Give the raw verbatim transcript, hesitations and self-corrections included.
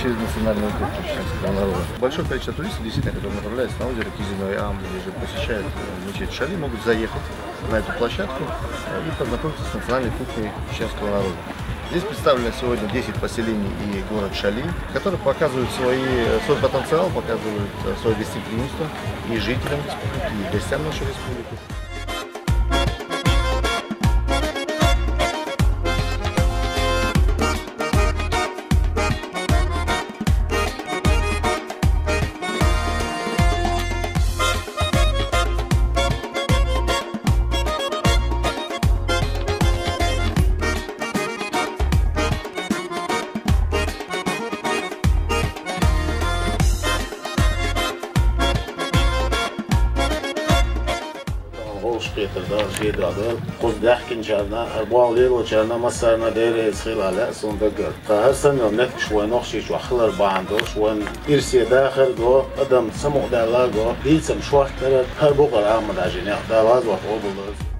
Из национальной кухни чеченского народа. Большое количество туристов, действительно, которые направляются на озеро Кизиной Ам или же посещают э, мечеть Шали, могут заехать на эту площадку э, и познакомиться с национальной кухней чеченского народа. Здесь представлено сегодня десять поселений и город Шали, которые показывают свои, э, свой потенциал, показывают э, свое гостеприимство и жителям республики, и гостям нашей республики. ГӀолш кхетар дара, шедар дара. Кхуза даьхкинчарна, хӀара болх лелочарна массарна Дела реза хила лаьа суна даггара. Тха хӀара санна йола меттигаш вай Нохчийчохь хилар бахьана долуш, вайн ирсе дахар го, адам самукъадаьлла го, дийцам шорта дара, хӀара букъара Ахьмад-Хьаьжин некъ Дала гӀазот къобалдойла.